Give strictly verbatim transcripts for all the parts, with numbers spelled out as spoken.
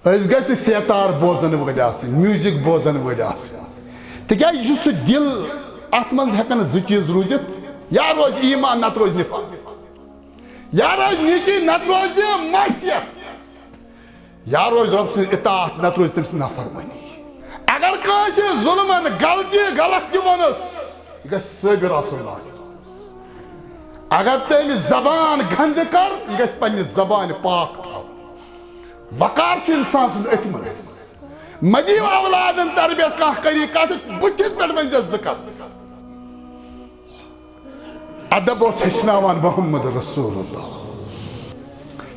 أسۍ گژھِ سیتار بوزن وٲلۍ آسٕنۍ، میوزک بوزن وٲلۍ آسٕنۍ۔ تِکیازِ یہِ چھُ سُہ دِل، اتھ منٛز ہٮ۪کن زٕ چیٖز روٗزِتھ، یا روزِ ایمان، نتہٕ روزِ نفاق۔ یا روزِ نیکی، نتہٕ روزِ معصیت۔ یا روزِ رۄب سٕنٛز اطاعت، نتہٕ روزِ تٔمۍ سٕنٛز نافرمٲنی۔ اگر کٲنٛسہِ ظُلمن، غلطی، غلط تہِ ووٚنُس، یہِ گژھِ صٲبِر آسُن معصیتس۔ اگر تٔمۍ زبان گنٛدٕ کٔر، یہِ گژھِ پننہِ زبانہِ پاک تھاوُن۔ وقار چھُ انسان سٕنٛدِ أتھۍ منٛز۔ مہ دِیِو اولادن تربیت کانٛہہ کٔری کتھ، بُتھِس پٮ۪ٹھ ؤنۍ زٮ۪س زٕ کتھ۔ ادب اوس ہیٚچھناوان محمد رسول اللہ۔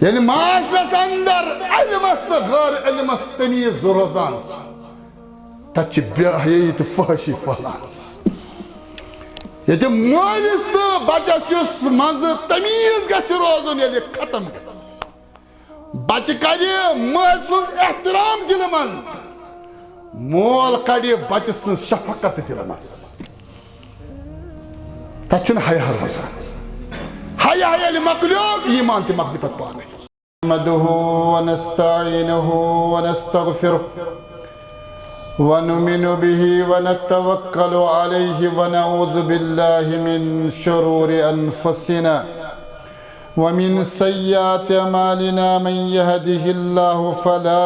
ییٚلہِ معاشرس اندر علمس تہٕ غٲر علمس تمیٖز روزان چھِ، تتہِ چھِ بے حیٲیی تہٕ فحشی پھٔہلان۔ ییٚتہِ مٲلِس تہٕ بچس یُس منٛزٕ تمیٖز گژھِ روزُن، ییٚلہِ ختم گژھِ، بچہِ کرِ مٲلۍ سُنٛد احترام دِلہِ منٛز، مول کڑِ بچہِ سٕنٛز شفقت دِلہِ منٛز۔ تتہِ چھُنہٕ حیا روزان۔ حیا ییٚلہِ مۄکلیو، ایمان تہِ مۄکلہِ پتہٕ پانے۔ نحمده ونستعينه ونستغفره ونؤمن به ونتوكل عليه ونعوذ بالله من شرور أنفسنا ومن سيئات أعمالنا، من يهده الله فلا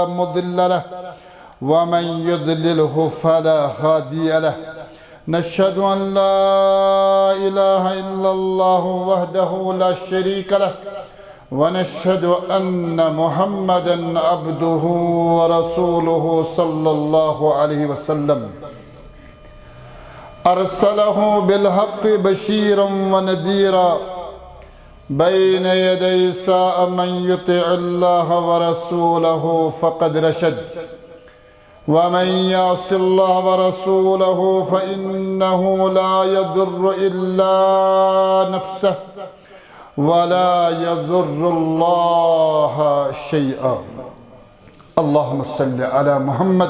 مضل له ومن يضلله فلا هادي له. نشهد أن لا إله إلا الله وحده لا شريك له، ونشهد أن محمدا عبده ورسوله صلى الله عليه وسلم. أرسله بالحق بشيرا ونذيرا بين يدي الساعة، من يطع الله ورسوله فقد رشد، ومن يعص الله ورسوله فإنه لا يضر إلا نفسه ولا يضر الله شيئا. اللهم صل على محمد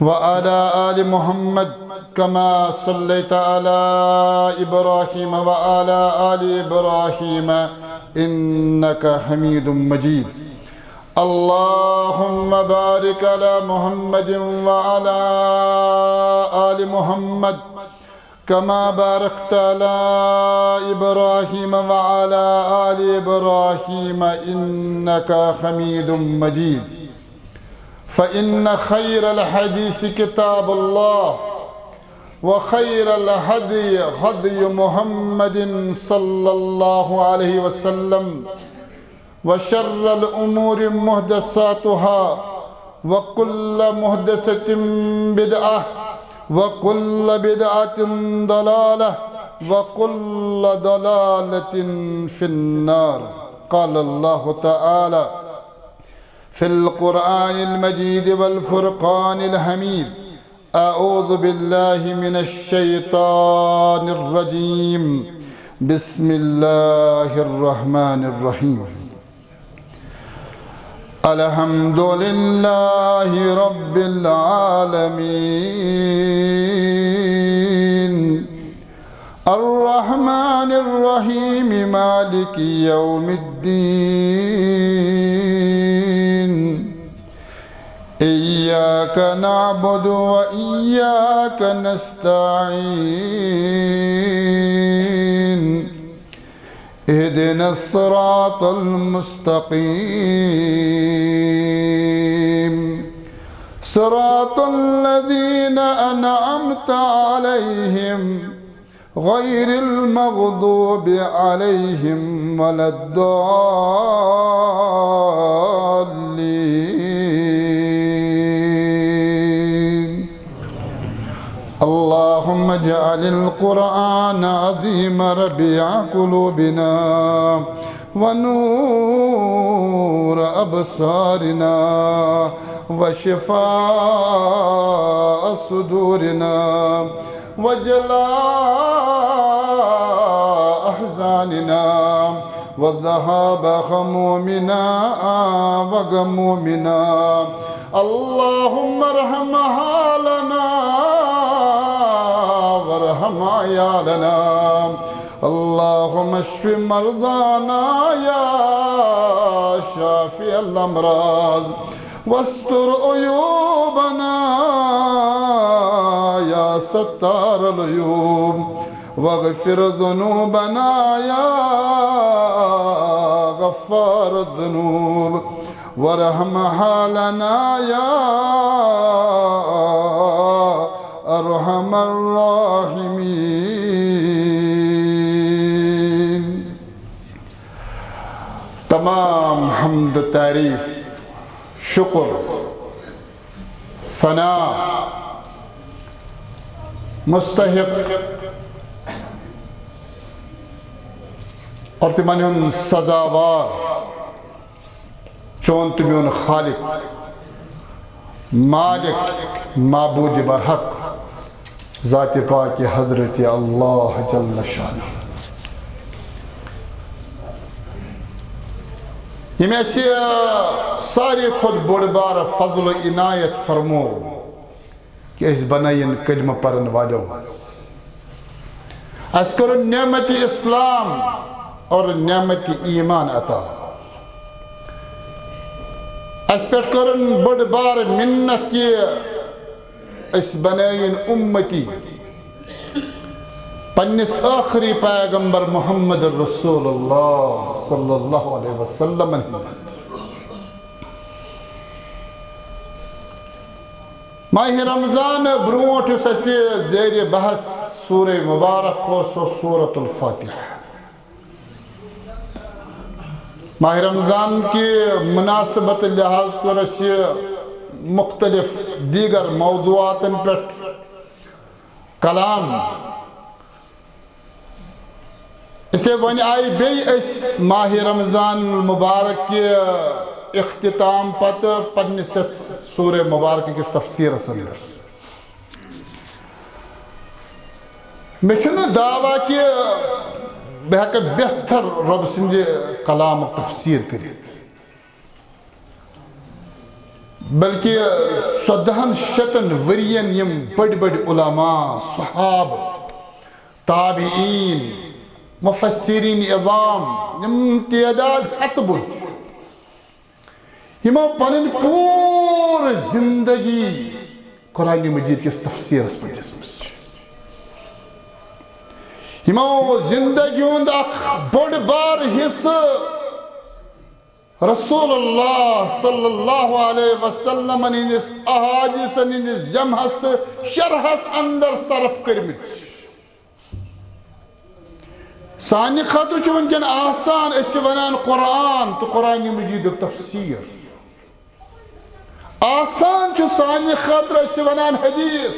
وعلى آل محمد كما صليت على إبراهيم وعلى آل إبراهيم إنك حميد مجيد. اللهم بارك على محمد وعلى آل محمد كما باركت على إبراهيم وعلى آل إبراهيم إنك حميد مجيد. فإن خير الحديث كتاب الله، وخير الهدي هدي محمد صلى الله عليه وسلم، وشر الأمور محدثاتها، وكل محدثة بدعة، وكل بدعة ضلالة، وكل ضلالة في النار. قال الله تعالى في القرآن المجيد والفرقان الحميد: أعوذ بالله من الشيطان الرجيم. بسم الله الرحمن الرحيم. الحمد لله رب العالمين. الرحمن الرحيم. مالك يوم الدين. إياك نعبد وإياك نستعين. اهدنا الصراط المستقيم. صراط الذين أنعمت عليهم غير المغضوب عليهم ولا الضالين. اللهم اجعل القرآن عظيم ربيع قلوبنا ونور أبصارنا وشفاء صدورنا وجلاء أحزاننا وذهاب همومنا وغمومنا. اللهم ارحم حالنا وارحم عيالنا اللهم اشف مرضانا يا شافي الأمراض، واستر عيوبنا يا ستار العيوب، واغفر ذنوبنا يا غفار الذنوب، وارحم حالنا يا أرحم الراحمين. تمام حمد، تعریف، شکر، ثنا مستحق اور تمن ہُنٛد سزاوار چون تہٕ میون خالق، مالک، معبود برحق، ذات پاک حضرت اللہ جل شانہ، ییٚمۍ اَسہِ ساروی کھۄتہٕ بوٚڑ بار فضل و عنایت فرمو کہ أسۍ بنٲیِن کلمہٕ پرن والٮ۪و منٛز۔ اَسہِ کوٚرُن نعمت اسلام اور نعمت ایمان عطا۔ اَسہِ پٮ۪ٹھ کوٚرُن بٔڑ بار منت کہ أسۍ بنٲیِن امتی پننِس ٲخری پیغمبر محمد رسول اللہ صلی اللہ علیہ وسلم ہٕنٛدۍ۔ ماہِ رمضان برونٹھ یُس اسہِ زیر بحث سورہ مبارک اوس، سُہ اوس سورۃ الفاتحہ۔ ماہِ رمضان کہ مناسبت لحاظ کوٚر اسہِ مختلف دیگر موضوعاتن پٮ۪ٹھ کلام۔ اسے وۄنۍ آیہِ بیٚیہِ أسۍ ماہِ رمضان المبارک کہِ اختتام پتہٕ پننِس یتھ سورہ مبارک کِس تفسیرس اندر۔ مےٚ چھُنہٕ دعویٰ کہِ بہٕ ہٮ۪کہٕ بہتر رۄب سٕنٛدِ کلامُک تفسیر کٔرِتھ، بلکہِ ژۄدہن شتن ؤرین یِم بٔڑۍ بٔڑۍ علماء، صحابہٕ، تابعین، مفسرین عظام، یِم تعداد ہتہٕ بوٚد، یِمو پنٕنۍ پوٗرٕ زندگی قرآن مجید کِس تفسیرس پٮ۪ٹھ دِژمٕژ چھِ۔ یِمو زندگی ہُنٛد اکھ بوٚڑ بار حصہٕ رسول اللہ صلی اللہ علیہ وسلم ہٕنٛدِس احادیثن ہٕنٛدِس جمعس تہٕ شرحس اندر صرف کٔرمٕتۍ۔ سانہِ خٲطرٕ چھُ وٕنکٮ۪ن آسان، أسۍ چھِ ونان قرآن تہٕ قرآن مجیدُک تفسیر۔ آسان چھُ سانہِ خٲطرٕ، أسۍ چھِ ونان حدیث،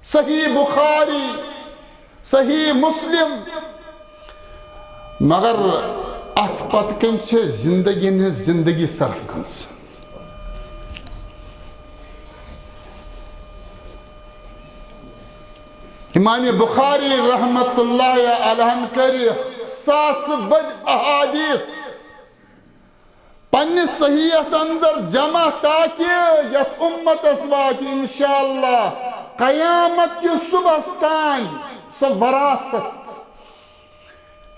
صحیح بخاری، صحیح مسلم، مگر اتھ پتہٕ کنۍ چھِ زندگی ہٕنٛز زندگی صرف گٔمٕژ۔ امام بخاری رحمت اللہ علیہ کٔرۍ ساسہٕ بٔدۍ احادیث پننِس صحیحس اندر جمع، تاکہ یتھ امتس واتہِ انشاءاللہ قیامت کِس صبحس تام سۄ وراثت،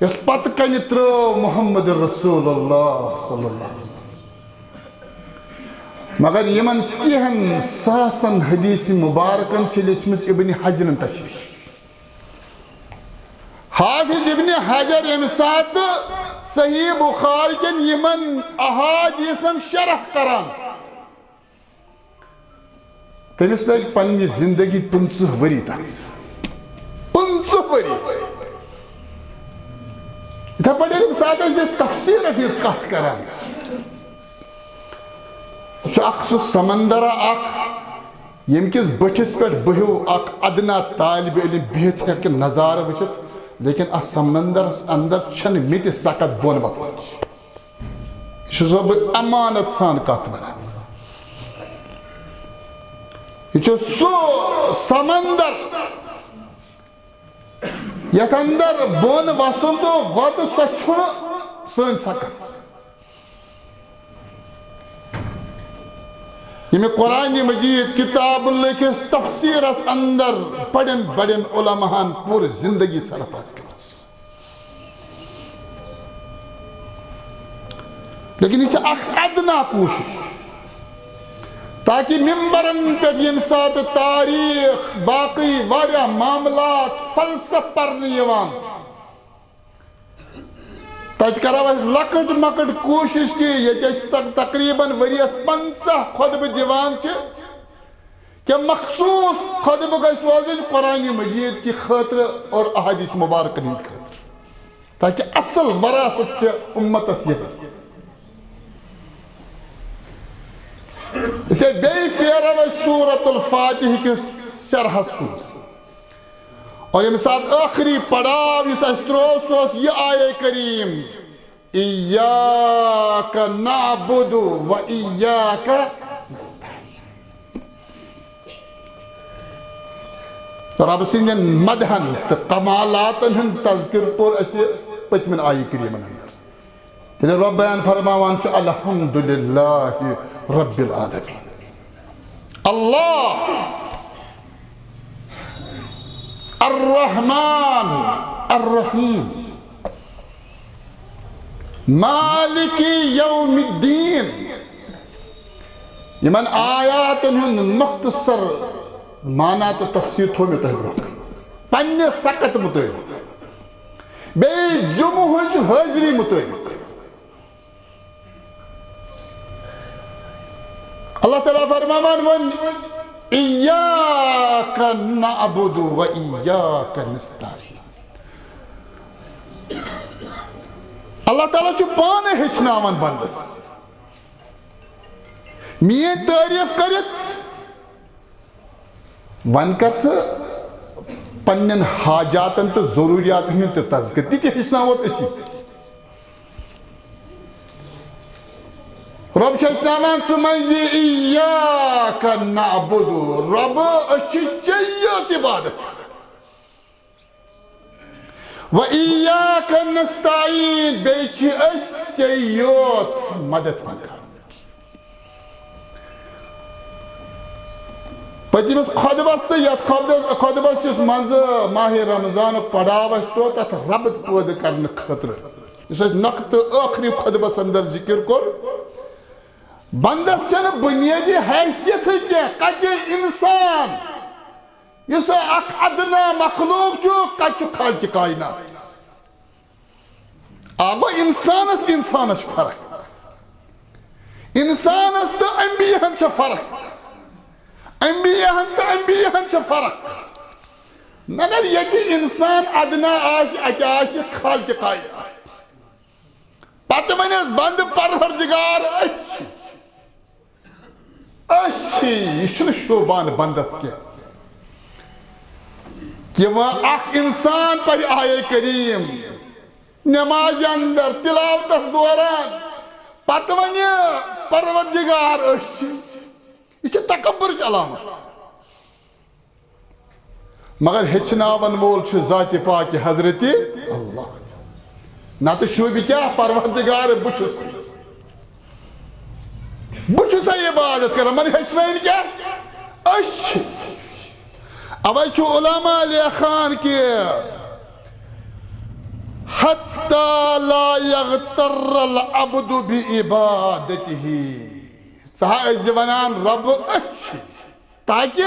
یۄس پتہٕ کنہِ ترٲو محمد رسول اللہ صلی اللہ علیہ وسلم۔ مگر یِمن کینٛہن ساسن حدیث مبارکن چھِ لیچھمٕژ ابن حجرن تشریح۔ حافظ ابن حجر ییٚمہِ ساتہٕ صحیح بخاری کٮ۪ن یِمن احادیثن شرح کران، تٔمِس لٔگۍ پننہِ زندگی پٕنٛژٕہ ؤری تتھ۔ پٕنٛژٕہ ؤری۔ یِتھے پٲٹھۍ ییٚمہِ ساتہٕ أسۍ یہِ تفسیٖرن ہٕنٛز کتھ کران، چھُ اکھ سُہ سمندر اکھ، ییٚمہِ کِس بٔٹھِس پٮ۪ٹھ بہیو اکھ ادنا طالب علم بِہِتھ ہیٚکہِ نظارٕ وٕچھِتھ، لیکن اتھ سمندرس اندر چھنہٕ مےٚ تہِ سکت بۄن وسنٕچ۔ یہِ چھُسو بہٕ امانت سان کتھ ونان۔ یہِ چھُ سُہ سمندر، یتھ اندر بۄن وسُن تہٕ غۄطہٕ، سۄ چھُنہٕ سٲنۍ سکت۔ ییٚمہِ قرآن مجید کتاب اللہ کِس تفسیرس اندر بڑٮ۪ن بڑٮ۪ن علماہن پوٗرٕ زندگی سرپاس کٔرمٕژ۔ لیکن یہِ چھِ اکھ ادنا کوٗشش، تاکہ ممبرن پٮ۪ٹھ ییٚمہِ ساتہٕ تاریخ، باقٕے واریاہ معاملات، فلسفہٕ پرنہٕ یِوان، تتہِ کرو أسۍ لۄکٕٹ مۄکٕٹ کوٗشش کہِ ییٚتہِ أسۍ تق-، تقریباً ؤریس پنٛژاہ خطبہٕ دِوان چھِ، کینٛہہ مخصوص خطبہٕ گژھِ روزٕنۍ قرآن مجید کہِ خٲطرٕ اور احادیث مبارکن ہٕنٛدِ خٲطرٕ، تاکہ اصل وراثت چھِ امتس یہِ۔ أسۍ بیٚیہِ پھیرو أسۍ سورۃ الفاتحہ کِس شرحس کُن۔ اور ییٚمہِ ساتہٕ ٲخری پڑاو یُس اَسہِ ترٛوو، سُہ اوس یہِ آیے کریم، "ایاک نعبد و ایاک نستعین۔" رب سٕنٛدٮ۪ن مدحن تہٕ کمالاتن ہُنٛد تذکر کوٚر اَسہِ پٔتمٮ۪ن آیہِ کریٖمن اندر۔ ییٚلہِ رۄب بیان فرماوان چھُ، "الحمدللہ رب العالمین، اللہ الرحمن الرحیم، مالک یوم الدین۔" یِمن آیاتن ہُنٛد مختصر معنی تہٕ تفسیر تھوٚو مےٚ تۄہہِ برونٛہہ کنہِ، پننہِ سکت مطٲبق، بیٚیہِ جمعہٕچ حٲضری مطٲبق۔ اللہ تعالیٰ فرماوان وۄنۍ، "ایاک نعبد و ایاک نستعین۔" اللہ تعالیٰ چھُ پانہٕ ہیٚچھناوان بندس۔ میٲنۍ تعریف کٔرِتھ وۄنۍ کر ژٕ پننٮ۪ن حاجاتن تہٕ ضروٗریاتن ہُنٛد تہِ تذکرٕ، تہِ تہِ ہیٚچھناوتھ أسی۔ رۄب چھُ ہیٚچھناوان ژٕ منٛزِ، "ایاک نعبد"، رۄب، أسۍ چھِ ژےٚ یٲژ عبادت کران۔ "و ایاک نستعین"، بیٚیہِ چھِ أسۍ ژےٚ یوت مدد منٛگان۔ پٔتمِس خطبس تہٕ یتھ خطبس، خطبس یُس منٛزٕ ماہِ رمضانُک پڑاو اَسہِ ترٛوو، تتھ ربط پٲدٕ کرنہٕ خٲطرٕ، یُس اَسہِ نۄقطہٕ ٲخری خطبس اندر ذکر کوٚر، بندس چھنہٕ بنیٲدی حیثیتھٕے کینٛہہ، کتہِ انسان یُس اکھ ادنا مخلوق چھُ، کتہِ چھُ خالق کائنات؟ آ، گوٚو انسانس، انسانس چھِ فرق۔ انسانس تہٕ انبیاہن چھِ فرق۔ انبیاہن تہٕ انبیاہن چھِ فرق۔ مگر ییٚتہِ انسان ادنا آسہِ، اتہِ آسہِ خالق کائنات۔ پتہٕ ونٮ۪س بندٕ، پروردگار، أسۍ چھِ، أسۍ چھِ، یہِ چھُنہٕ شوبان بندس کینٛہہ۔ کہِ وۄنۍ اکھ انسان پرِ آیے کریم نمازِ اندر تلاوتس دوران، پتہٕ ونہِ، "پروردگار، أسۍ چھِ"، یہِ چھِ تکبرٕچ علامت۔ مگر ہیٚچھناون وول چھُ ذاتِ پاکِ حضرتِ اللہ۔ نتہٕ شوٗبہِ کیٛاہ؟ پروردگار، بہٕ چھُس، بہٕ چھُسے عبادت کران، مگر ہیٚچھنٲوِن کیٛاہ؟ أسۍ چھِ۔ اوے چھُ علماء لیکھان کہِ، "حتی لا یغتر العبد بعبادتہ"، ژٕ ہا ٲسۍ زِ ونان، "رۄب، أسۍ چھِ"، تاکہِ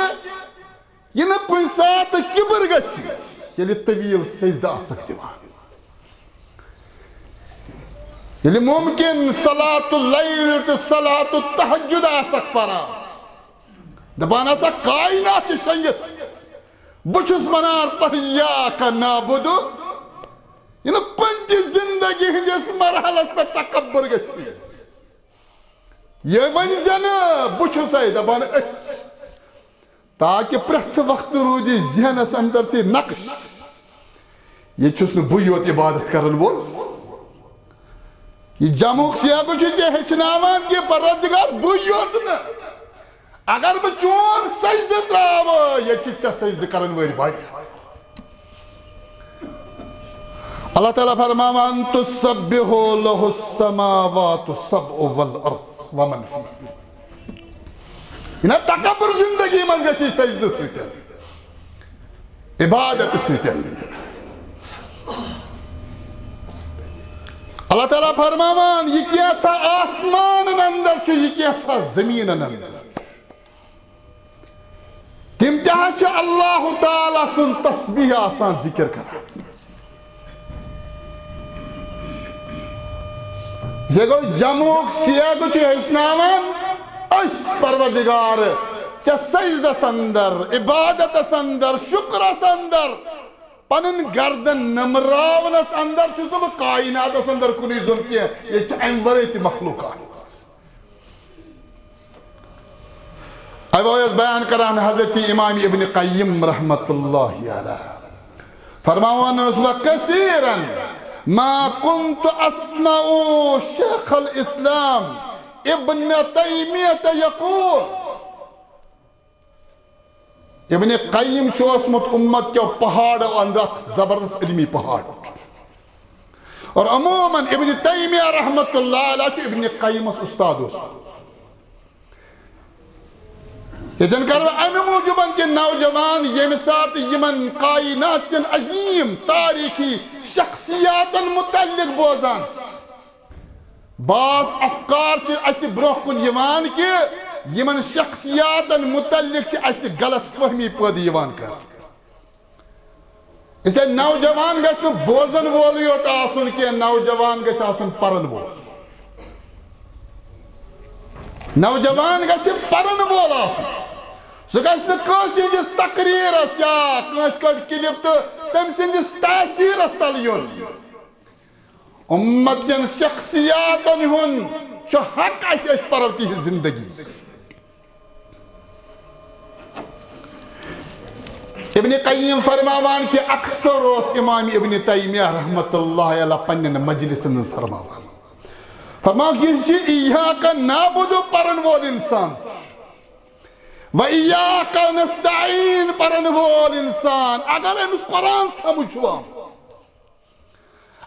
یہِ نہٕ کُنہِ ساتہٕ کِبر گژھِ، ییٚلہِ طویل سجدٕ آسکھ دِوان، ییٚلہِ ممکن صلاۃ اللیل تہٕ صلاۃ التہجد آسکھ پران، دپان آسکھ، "کائنات چھِ شۄنگِتھ، بہٕ چھُس ونان، پریاک نعبد"، یہِ نہٕ کُنہِ تہِ زندگی ہٕنٛدِس مرحلس پٮ۪ٹھ تکبر گژھِ۔ یہِ ؤنۍ زِ نہٕ، بہٕ چھُسے دپان أسۍ، تاکہِ پرٛٮ۪تھ وقتہٕ روٗدِ ذہنس اندر ژےٚ نقش، ییٚتہِ چھُس نہٕ بٕے یوت عبادت کرن وول۔ یہِ جمعُک صیغہٕ چھُ ژےٚ ہیٚچھناوان کہِ پروردگار، بٕے یوت نہٕ۔ اگر بہٕ چون سجدٕ تراوٕ، ییٚتہِ چھِ ژےٚ سجدٕ کرن وٲلۍ واریاہ۔ اللہ تعالیٰ فرماوان، "تسبح لہ السماوات السبع والارض ومن فیہن۔" یہِ نہ تکبر زندگی منٛز گژھِ سجدٕ سۭتۍ۔ عبادت سۭتۍ۔ اللہ تعالیٰ فرماوان، یہِ کینٛژھا آسمانن اندر چھُ، یہِ کینٛژھا زٔمیٖنن اندر چھُ، تِم تہِ حظ چھِ اللہ تعالیٰ سُنٛد تسبیح آسان، ذکر کران۔ ژےٚ گوٚو جمعُک سیگ چھُ ہیٚچھناوان أسۍ، پروردگار، ژےٚ سجدس اندر، عبادتس اندر، شکرس اندر، پنٕنۍ گردن نمراونس اندر چھُس نہٕ بہٕ کائناتس اندر کُنُے زوٚن کینٛہہ، ییٚتہِ چھِ امہِ ورٲے تہِ مخلوقات۔ اوے اوس بیان کران حضرت امام ابن قیم رحمت اللہ علیہ، فرماوان اوس، وکثیرا ما كنت اسمع شيخ الاسلام ابن تيمية يقول۔ ابن قیم چھُ اوسمُت امت کیو پہاڑو اندر اکھ زبردست علمی پہاڑ۔ اور عموماً ابن تیمیہ رحمت اللہ علیہ چھُ ابن قیمس استاد اوسمُت۔ ییٚتٮ۪ن کرٕ بہٕ امہِ موٗجوٗبن کہِ نوجوان ییٚمہِ ساتہٕ یِمن کائنات چٮ۪ن عظیٖم تاریخی شخصیاتن متعلق بوزان، بعض افکار چھِ اسہِ برونٛہہ کُن یِوان کہِ یِمن شخصیاتن متعلق چھِ اسہِ غلط فہمی پٲدٕ یِوان کرنہٕ۔ اسے نوجوان گژھِ نہٕ بوزن وولٕے یوت آسُن کینٛہہ، نوجوان گژھِ آسُن پرن وول۔ نوجوان گژھِ پرن وول آسُن۔ سُہ گژھِ نہٕ کٲنٛسہِ ہٕنٛدِس تقریرس یا کٲنٛسہِ کٔڑ کلپ تہٕ تٔمۍ سٕنٛدِس تاثیرس تل یُن۔ امت چٮ۪ن شخصیاتن ہُنٛد چھُ حق اسہِ، أسۍ پرو تِہنٛز زندگی۔ ابن قیم فرماوان کہِ اکثر اوس امام ابن تیمیہ رحمت اللہ علیہ پننٮ۪ن مجلسن منٛز فرماوان، فرماوان، یُس یہِ ایاک نعبد پرن وول انسان و ایاک نستعین پرن وول انسان، اگر أمِس قرآن سمجھ چھُ آمُت،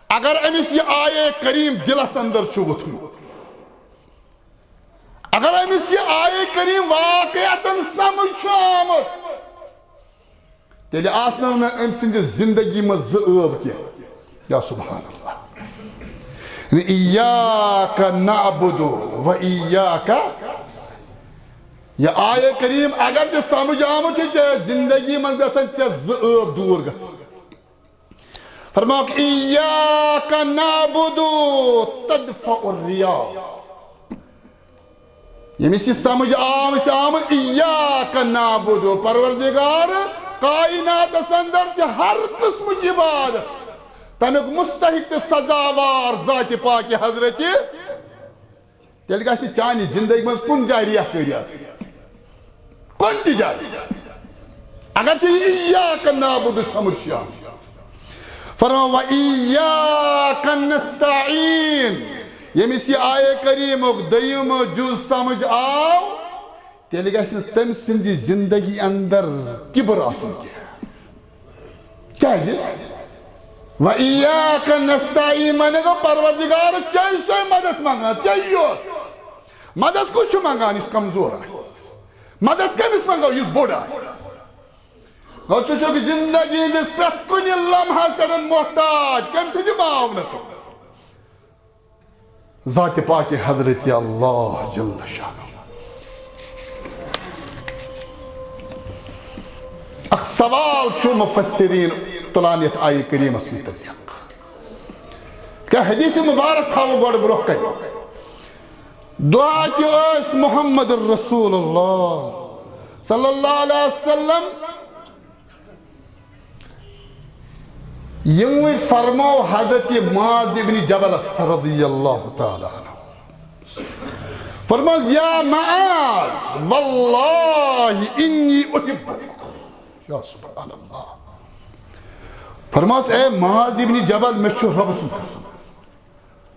اگر أمِس یہِ آیے کریم دلس اندر چھُ ووٚتھمُت، اگر أمِس یہِ آیے کریم واقعتاً سمجھ چھُ آمُت، تیٚلہِ آسنو نہٕ أمۍ سٕنٛدِ زندگی منٛز زٕ ٲب کینٛہہ۔ یا سبحان اللہ۔ یعنی، ایاک نعبد و ایاک۔ یہِ آیے کریم اگر ژےٚ سمجھ آمُت چھُ، ژےٚ زندگی منٛز گژھن ژےٚ زٕ ٲب دوٗر گژھٕنۍ۔ فرماوکھ، ایاک نعبد تدفع الریا۔ ییٚمِس یہِ سمجھ آو، أسۍ آمٕتۍ، ایاک نعبد، پروردگار، کائناتس اندر چھِ ہر قسمٕچ عبادت، تمیُک مستحق تہٕ سزاوار ذاتِ پاکِ حضرتِ۔ تیٚلہِ گژھِ چانہِ زندگی منٛز کُنہِ جایہِ ریاکٲری آسٕنۍ۔ کُنہِ تہِ جایہِ۔ اگر ژےٚ یہِ ایاک نعبد سمجھ چھُ آمُت۔ فرماو، و ایاک نستعین۔ ییٚمِس یہِ آیے کریٖمُک دوٚیِم جُز سمجھ آو، تیٚلہِ گژھِ نہٕ تٔمۍ سٕنٛدِ زندگی اندر کِبر آسُن کینٛہہ۔ کیازِ؟ و ایاک نستعین، معنی گوٚو، پروردگار، ژےٚ سۭتۍ مدد منگان، ژےٚ یوت۔ مدد کُس چھُ منگان؟ یُس کمزور آسہِ۔ مدد کٔمِس منگو؟ یُس بوٚڑ آسہِ۔ گوٚو، ژٕ چھُکھ زندگی ہٕنٛدِس پرٛٮ۪تھ کُنہِ لمحس پٮ۪ٹھ محتاج۔ کٔمۍ سٕنٛدِ معاونتُک؟ ذاتِ پاکِ حضرتِ اللہ جل شانہ۔ اکھ سوال چھُ مفسرین تُلان یتھ آیہِ کریمس متعلق۔ کیٛاہ حدیث مبارک تھاوو گۄڈٕ برونٛہہ کنہِ؟ دعا کہِ ٲسۍ محمد رسول اللہ صلی اللہ علیہ وسلم یِموٕے فرمو حضرت معاذ ابن جبلس رضی اللہ تعالیٰ عنہ۔ فرمو، یا معاذ، واللہ انی احبک۔ یا سبحان اللہ۔ فرموس، اے معاذ ابن جبل، مےٚ چھُ رۄبہٕ سُنٛد قسم۔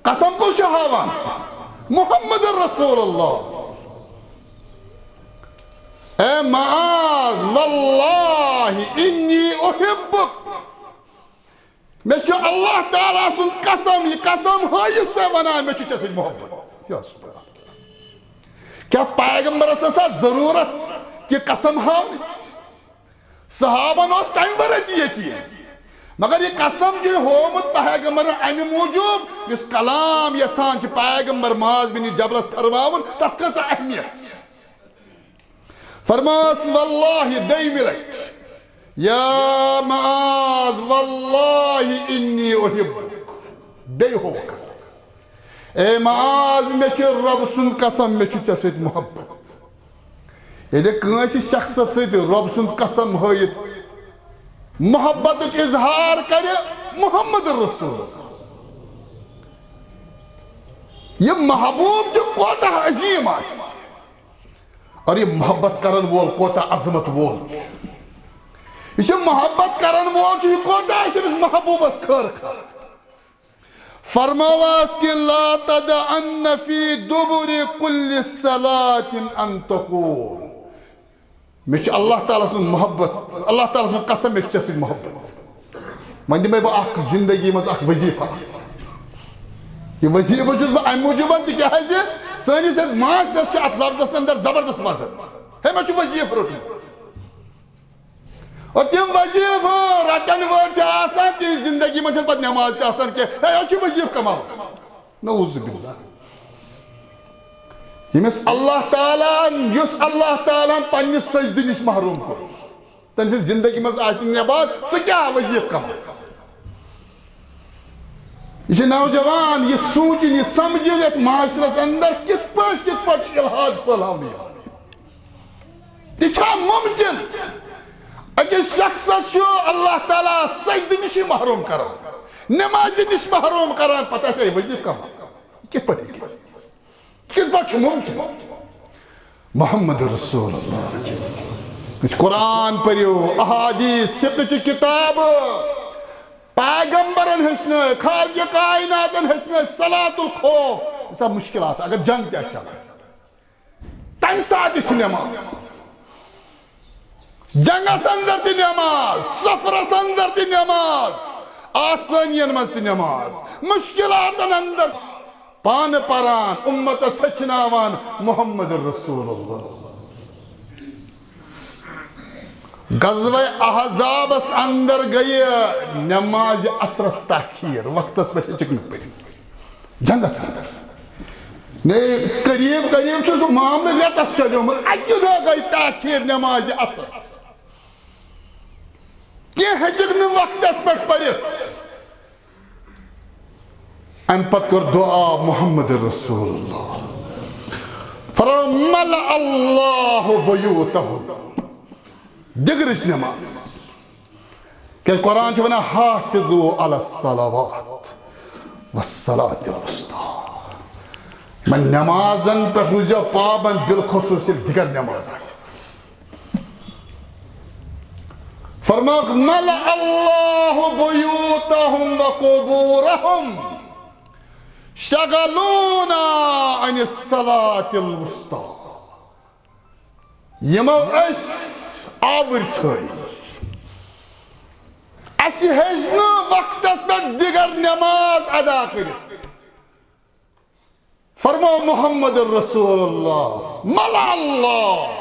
قسم کُس چھُ ہاوان؟ محمد رسول اللہ۔ اے معاذ، واللہ انی احبک۔ مےٚ چھُ اللہ تعالیٰ سُنٛد قسم، یہِ قسم ہٲیِتھ ژےٚ وَنان، مےٚ چھُ ژےٚ سۭتۍ محبت۔ یا سبحان اللہ۔ کیٛاہ پیغمبرس ٲسا ضروٗرت کہِ قسم ہاونٕچ؟ صحابن اوس تمہِ ورٲے تہِ یقین، مگر یہِ قسم چھُ ہومُت پیغمبرن امہِ موٗجوٗب، یُس کلام یژھان چھِ پیغمبر معاذ بن جبلس فرماوُن، تتھ کۭژاہ اہمیت۔ فرماس، واللہ، دوٚیمہِ لٹہِ، یا معاذ، واللہ انی احبک۔ بیٚیہِ ہوو قسم، اے معاذ، مےٚ چھُ رۄب سُنٛد قسم، مےٚ چھُ ژےٚ سۭتۍ محبت۔ ییٚلہِ کٲنٛسہِ شخصس سۭتۍ رۄب سُنٛد قسم ہٲیِتھ محبتُک اظہار کرِ محمد رسول اللہ، یہِ محبوب تہِ کوتاہ عظیٖم آسہِ، اور یہِ محبت کرن وول کوتاہ عظمت وول چھُ۔ یہِ چھُ محبت کرن وول چھُ، یہِ کوتاہ آسہِ أمِس محبوبس خٲر خواہ۔ فرماواس کہ لا تدعن فی دبر کل صلاة ان تقول۔ مےٚ چھُ اللہ تعالیٰ سُنٛد محبت، اللہ تعالیٰ سُنٛد قسم، مےٚ چھُ ژےٚ سۭتۍ محبت۔ وۄنۍ دِمے بہٕ اکھ زندگی منٛز اکھ وظیفہٕ اکھ ژےٚ۔ یہِ وظیفہٕ چھُس بہٕ امہِ موٗجوٗبن، تِکیازِ سٲنِس یتھ معاشرس چھُ اتھ لفظس اندر زبردست وزن۔ ہے، مےٚ چھُ وظیفہٕ روٚٹمُت۔ اور تِم وظیفہٕ رٹن وٲلۍ چھِ آسان، تِہنٛز زندگی منٛز چھنہٕ پتہٕ نماز تہِ آسان کینٛہہ۔ ہے، أسۍ چھِ وظیفہٕ کماوان۔ نعوذ باللہ۔ ییٚمِس اللہ تعالیٰ ہن، یُس اللہ تعالیٰ ہن پننہِ سجدٕ نِش محروم کوٚر، تٔمۍ سٕنٛز زندگی منٛز آسہِ نہٕ نماز، سُہ کیٛاہ وظیفہٕ کماوِ؟ یہِ چھُ نوجوان، یہِ سوٗنٛچِن، یہِ سمجھِن یتھ معاشرس اندر کِتھ پٲٹھۍ، کِتھ پٲٹھۍ چھُ الحاد پھٔہلاونہٕ یِوان۔ تہِ چھا ممکن؟ أکِس شخصس چھُ اللہ تعالیٰ سجدٕ نِشی محروم کران، نمازِ نِش محروم کران، پتہٕ آسہِ ہے وظیفہٕ کماوان۔ یہِ کِتھ پٲٹھۍ ہیٚکہِ گٔژھِتھ؟ کِتھ پٲٹھۍ چھُ ممکن؟ محمد رسول اللہ۔ أسۍ قرآن پٔرِو، احادیث، فقہ چہِ کِتابہٕ، پیغمبرن ہیٚچھنٲے، خالق کائناتن ہیٚچھنٲے، صلاۃ الخوف، یہِ چھا مشکلات، اگر جنگ تہِ آسہِ چلان، تمہِ ساتہٕ تہِ چھِ نماز۔ جنگس اندر تہِ نماز، سفرس اندر تہِ نماز، آسٲنین منٛز تہِ نماز، مشکلاتن اندر پانہٕ پران، امتس ہیٚچھناوان محمد رسول اللہ۔ غزوہ احزابس اندر گٔیہِ نماز عصرس تاخیر، وقتس پٮ۪ٹھ ہیٚچکھ نہٕ پٔرِتھ۔ جنگس اندر۔ نے، قریب قریب چھُ سُہ معاملہٕ رٮ۪تس چلیومُت، اکہِ دۄہ گٔے تاخیر نمازِ عصر۔ کینٛہہ ہیٚچکھ نہٕ وقتس پٮ۪ٹھ پٔرِتھ۔ امہِ پتہٕ کوٚر دعا محمد رسول اللہ۔ فرماو، ملأ اللہ بیوتہم۔ دِگرٕچ نماز۔ کیازِ قرآن چھُ ونان، حافظوا علی الصلوات والصلاۃ الوسطی۔ یِمن نمازن پٮ۪ٹھ روٗزیو پابند، بالخصوص ییٚلہِ دِگر نماز آسہِ۔ فرماوکھ، ملأ اللہ بیوتہم وقبورہم شغلونا عن الصلاۃ الوسطی۔ یِمو أسۍ آوٕرۍ تھٲے، اَسہِ ہیٚچھ نہٕ وقتس پٮ۪ٹھ دِگر نماز ادا کٔرِتھ۔ فرماو محمد رسول اللہ، ملأ اللہ،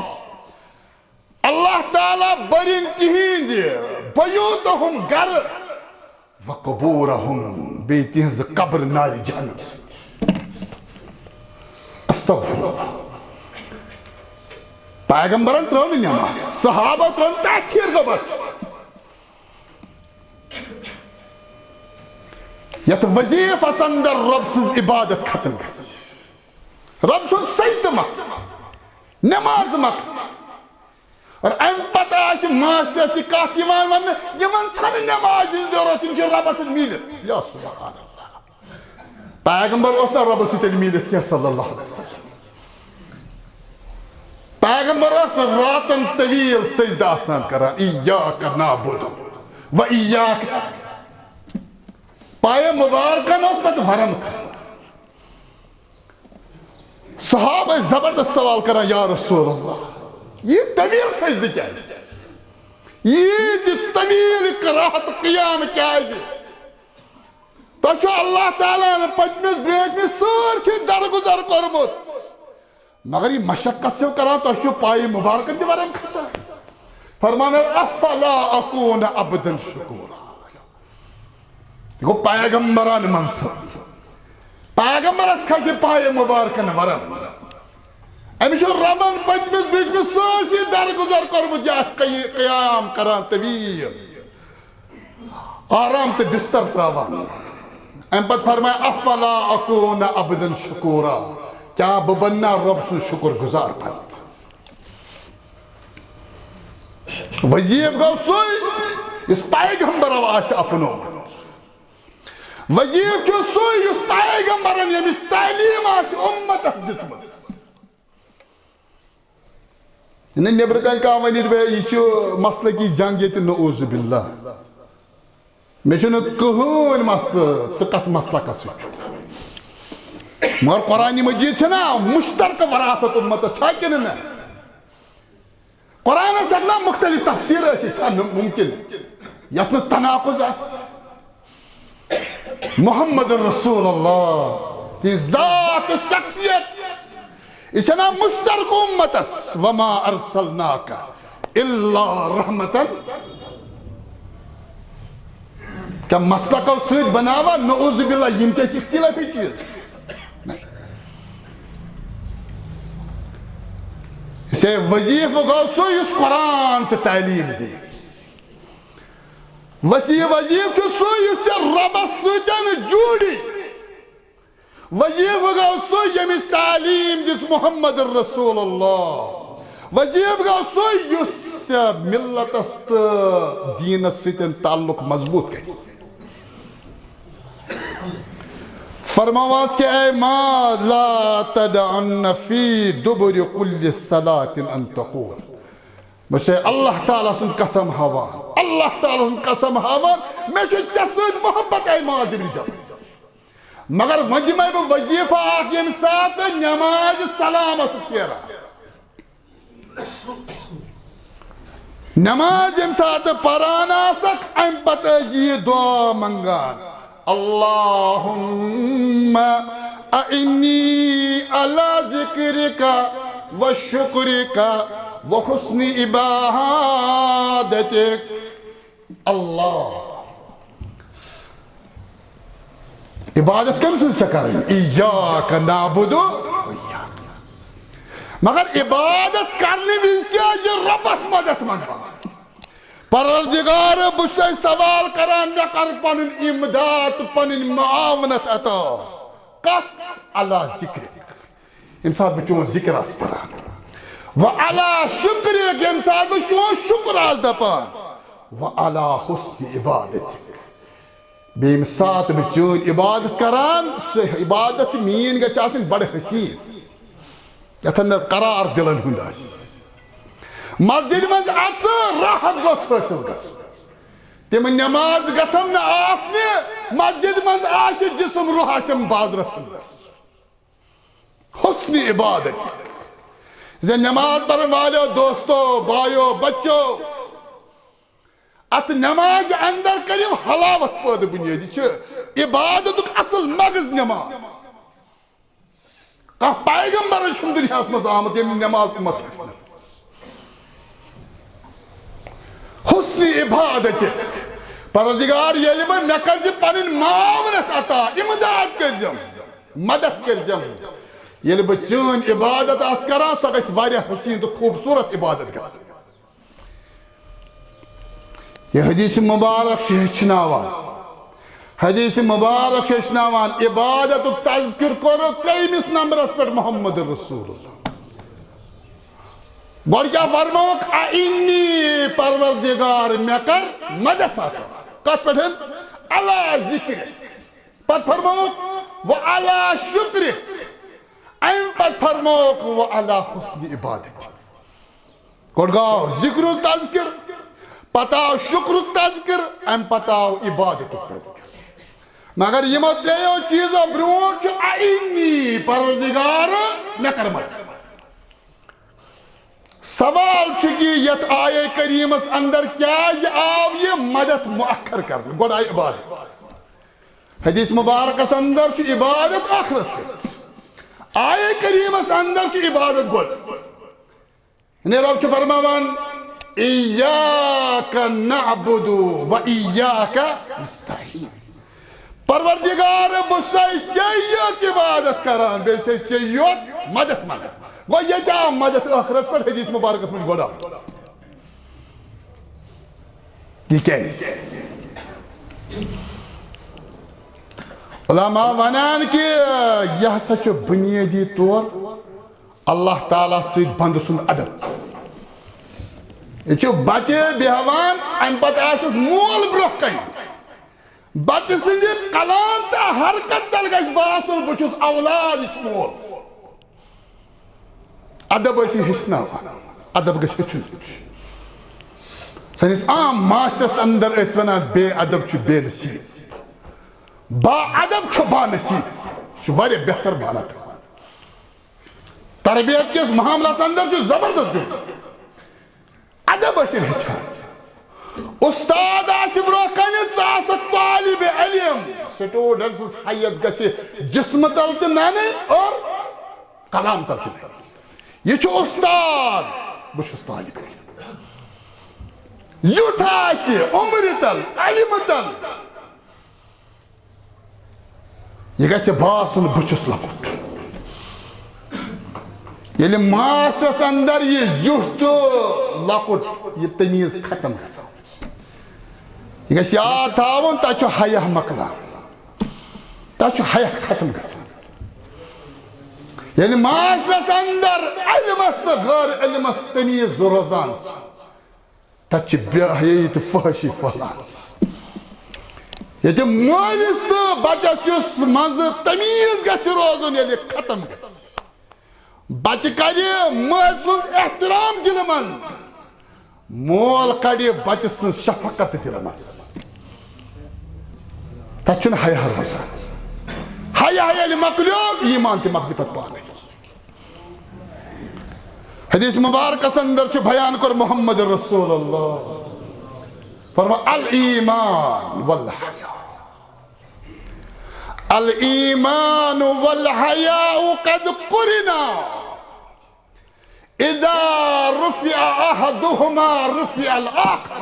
اللہ تعالیٰ بٔرِن تِہِنٛدِ بیوتہم گرٕ، وقبورہم، بیٚیہِ تِہنٛزٕ قبر نارِ جہنم سۭتۍ۔ استغفر اللہ۔ پیغمبرن ترٲو نہٕ نماز، صحابہ ترٲو نہٕ، تاخیر گوٚو بس۔ یتھ وظیفس اندر رۄب سٕنٛز عبادت ختم گژھِ، رۄب سُنٛد سجدٕ مۄکلہِ، نماز مۄکلہِ۔ اور امہِ پتہٕ آسہِ معاشرس یہِ کتھ یِوان وننہٕ، یِمن چھنہٕ نمازِ ہٕنٛز ضرورت، یِم چھِ رۄبس سۭتۍ میٖلِتھ۔ یا سبحان اللہ۔ پیغمبر اوس نہ رۄبس سۭتۍ تیٚلہِ میٖلِتھ کینٛہہ، صلی اللہ علیہ وسلم۔ پیغمبر اوس راتن طویل سجدٕ آسان کران، ایاک نعبد و ایاک۔ پایہِ مبارکن اوس پتہٕ ورم کھسان۔ صحابہ ٲسۍ زبردست سوال کران، یا رسول اللہ، یہِ طویل سجدٕ کیازِ؟ یہِ تہِ طویل قرات قیام کیازِ؟ تۄہہِ چھُ اللہ تعالیٰ ہن پٔتمِس برٛونٛٹھمِس سٲرسٕے درگُزر کوٚرمُت، مگر یہِ مشقت چھِو کران، تۄہہِ چھُ پایہِ مبارکن تہِ ورم کھسان۔ فرمان، افلا اکون عبدا شکورا۔ یہِ گوٚو پیغمبرانہٕ منصب۔ پیغمبرس کھسہِ پایہِ مبارکن ورم۔ أمِس چھُ ربن پٔتمِس بُتھمِس سٲرسٕے درگُزر کوٚرمُت، یہِ آسہِ قی-، قیام کران طویل، آرام تہٕ بستر تراوان۔ امہِ پتہٕ فرمایہِ، افلا اکون عبدا شکورا، کیٛاہ بہٕ بنہٕ نا رۄب سُنٛد شُکر گُزار بنٛدٕ؟ وظیفہٕ گوٚو سُے یُس پیغمبرو آسہِ اپنومُت۔ وظیفہٕ چھُ سُے یُس پیغمبرن ییٚمِس تعلیٖم آسہِ اُمتس دِژمٕژ۔ نہ، نیٚبرٕ کنہِ کانٛہہ ونہِ، دوٚپے، یہِ چھُ مسلکی جنگ ییٚتہِ، نعوذ باللہ۔ مےٚ چھُنہٕ کٕہٕنۍ مسلہٕ، ژٕ کتھ مسلکس سۭتۍ چھُکھ۔ مگر قرآن مجید چھنا مشترکہ وراثت اُمتس چھا کِنہٕ نہ؟ قرآنس ہیٚکہِ نا مختلف تفسیر ٲسِتھ، چھا نہٕ ممکن یتھ منٛز تناقض آسہِ؟ محمد رسول اللہ، تہنٛز ذات تہٕ شخصیت، یہِ چھنا مشترکہ اُمتس، وما ارسلناک الا رحمتن۔ کیا مسلکو سۭتۍ بناوان؟ نعوذ باللہ، یِم تہِ ٲسۍ اختلافی چیز۔ نہ۔ اسے وظیفہٕ گوٚو سُے یُس قرآن ژےٚ تعلیٖم دی۔ وسی-، وظیفہٕ چھُ سُے یُس ژےٚ رۄبس سۭتۍ جوڑی۔ وظیفہٕ گوٚو سُے ییٚمِس تعلیٖم دِژ محمد رسول اللہ۔ وظیفہٕ گوٚو سُے یُس ژےٚ ملتس تہٕ دیٖنس سۭتۍ تعلق مضبوط کرِ۔ فرماواس کہ اے ما لا تدعن فی دبر کل صلاة ان تقول۔ بہٕ چھُسے اللہ تعالیٰ سُنٛد قسم ہاوان، اللہ تعالیٰ سُنٛد قسم ہاوان، مےٚ چھُ ژےٚ سۭتۍ محبت اے معاذ ابن جبل۔ مگر وۄنۍ دِمے بہٕ وظیفہٕ اکھ، ییٚمہِ ساتہٕ نمازِ سلامس پھیران، نماز ییٚمہِ ساتہٕ پران آسکھ، امہِ پتہٕ ٲسۍ یہِ دعا منٛگان، اللہم اعنی علی ذکرک و شکرک و حسن عبادتک۔ اللہ۔ عبادت کٔمۍ سٕنٛز چھےٚ کرٕنۍ؟ ایاک نعبد و ایاک نستعین۔ مگر عبادت کرنہٕ وِزِ تہِ ٲسۍ زِ رۄبس مدد منٛگان۔ پروردگار، بہٕ چھُسے سوال کران، مےٚ کر پنٕنۍ امداد تہٕ پنٕنۍ معاونت عطا۔ کتھ؟ علی ذکرک۔ ییٚمہِ ساتہٕ بہٕ چون ذکر آسہٕ پران۔ و علی شکرک، ییٚمہِ ساتہٕ بہٕ چون شکر آسہٕ دپان۔ و علی حسن عبادتک۔ بیٚیہِ ییٚمہِ ساتہٕ بہٕ چٲنۍ عبادت کران، سۄ عبادت میٛٲنۍ گژھِ آسٕنۍ بڑٕ حسین، یتھ اندر قرار دلن ہُنٛد آسہِ۔ مسجد منٛز اژٕ، راحت گوٚژھ حٲصِل گژھُن۔ تِم نماز گژھن نہٕ آسنہِ، مسجد منٛز آسہِ جسم، روح آسن بازرس اندر۔ حسن عبادت۔ زِ نماز پرن والو، دوستو، بایو، بچو، اتھ نماز اندر کٔرِو حلاوت پٲدٕ۔ بنیٲدی چھِ عبادتُک اصل مغز نماز۔ کانٛہہ پیغمبر چھُنہٕ دُنیاہس منٛز آمُت، ییٚمۍ نماز اُمت چھِ ہیٚچھمٕژ۔ حسن عبادت۔ پروردگار، ییٚلہِ بہٕ، مےٚ کٔرۍ زِ پنٕنۍ معاونت عطا، امداد کٔرۍ زٮ۪م، مدد کٔرۍ زٮ۪م۔ ییٚلہِ بہٕ چٲنۍ عبادت آسہٕ کران، سۄ گژھِ واریاہ حسین تہٕ خوٗبصوٗرت عبادت گژھٕنۍ۔ یہِ حدیث مبارک چھُ ہیٚچھناوان، حدیث مبارک چھُ ہیٚچھناوان، عبادتُک تذکر کوٚر ترٛیٚیمِس نمبرس پٮ۪ٹھ محمد رسول اللہ۔ گۄڈٕ کیٛاہ فرمووُکھ؟ اعنی، پروردگار، مےٚ کر مدد عطا۔ کتھ پٮ۪ٹھ؟ علی ذکر۔ پتہٕ فرمووُکھ، و علی شکر۔ امہِ پتہٕ فرمووُکھ، و علی حسن عبادت۔ گۄڈٕ گوٚو ذکرُک تذکر، پتہٕ آو شکرُک تذکر، امہِ پتہٕ آو عبادتُک تذکر۔ مگر یِمو ترٛیٚیو چیٖزو برونٛٹھ چھُ اعنی، پروردگار، مےٚ کر مدد۔ سوال چھُ کہِ یتھ آیے کریمس اندر کیازِ آو یہِ مدد مؤخر کرنہٕ؟ گۄڈٕ آیہِ عبادت۔ حدیث مبارکس اندر چھُ عبادت ٲخرس پٮ۪ٹھ، آیے کریمس اندر چھُ عبادت گۄڈٕ۔ یعنی رب چھُ فرماوان، إياك نعبد وإياك نستعين۔ پروردگار، بہٕ چھُسے ژےٚ یٲژ عبادت کران، بیٚیہِ چھُسے ژےٚ یوت مدد منگان۔ گوٚو، ییٚتہِ آو مدد ٲخرس پٮ۪ٹھ حدیث مبارکس منٛز گۄڈٕ آو۔ یہِ کیازِ؟ علماء ونان کہِ یہِ ہسا چھُ بنیٲدی طور اللہ تعالیٰ سۭتۍ بندٕ سُنٛد ادب۔ یہِ چھُ بچہٕ بیٚہوان، امہِ پتہٕ آسٮ۪س مول برٛونٛہہ کنہِ۔ بچہٕ سٕنٛدِ کلام تہٕ حرکت تل گژھِ باسُن، بہٕ چھُس اولاد، یہِ چھُ مول۔ ادب ٲسِو ہیٚچھناوان، ادب گژھِ ہیٚچھُن۔ سٲنِس عام معاشرس اندر ٲسۍ ونان، بے ادب چھُ بے نصیب، با ادب چھُ با نصیب۔ یہِ چھُ واریاہ بہتر معنی تھاوان۔ تربیت کِس معاملس اندر چھُ زبردست دیُن۔ ادب ٲسِو ہیٚچھان۔ استاد آسہِ برٛونٛہہ کنہِ، ژٕ آسکھ طالب علم۔ Students حیت گژھِ جسمہٕ تل تہِ ننٕنۍ اور کلام تل تہِ ننٕنۍ۔ یہِ چھُ استاد، بہٕ چھُس طالب علم۔ یُتھ آسہِ عمرِ تل، علمہٕ تل، یہِ گژھِ باسُن، بہٕ چھُس لۄکُٹ۔ ییٚلہِ معاشرس اندر یہِ زیُٹھ تہٕ لۄکُٹ، یہِ تمیٖز ختم گژھان، یہِ گژھِ یاد تھاوُن، تتہِ چھُ حیا مۄکلان، تتہِ چھُ حیا ختم گژھان۔ ییٚلہِ معاشرس اندر علمس تہٕ غٲر علمس تمیٖز روزان چھِ، تتہِ چھِ بے حیٲیی تہٕ فحشی پھٔہلان۔ ییٚتہِ مٲلِس تہٕ بچس یُس منٛزٕ تمیٖز گژھِ روزُن، ییٚلہِ ختم گژھِ، بچہٕ کرِ مٲلۍ سُنٛد احترام دِلہٕ منٛز، مول کڑِ بچہٕ سٕنٛز شفقت دِلہٕ منٛز۔ تتہِ چھُنہٕ حیا روزان۔ حیا ییٚلہِ مۄکلیو، ایمان تہِ مۄکلہِ پتہٕ پانے۔ حدیث مبارکس اندر چھُ بیان کوٚر محمد رسول اللہ فرما، الایمان والحیا، الایمان والحیا قد قرنا، اذا رفع احدهما رفع الاخر۔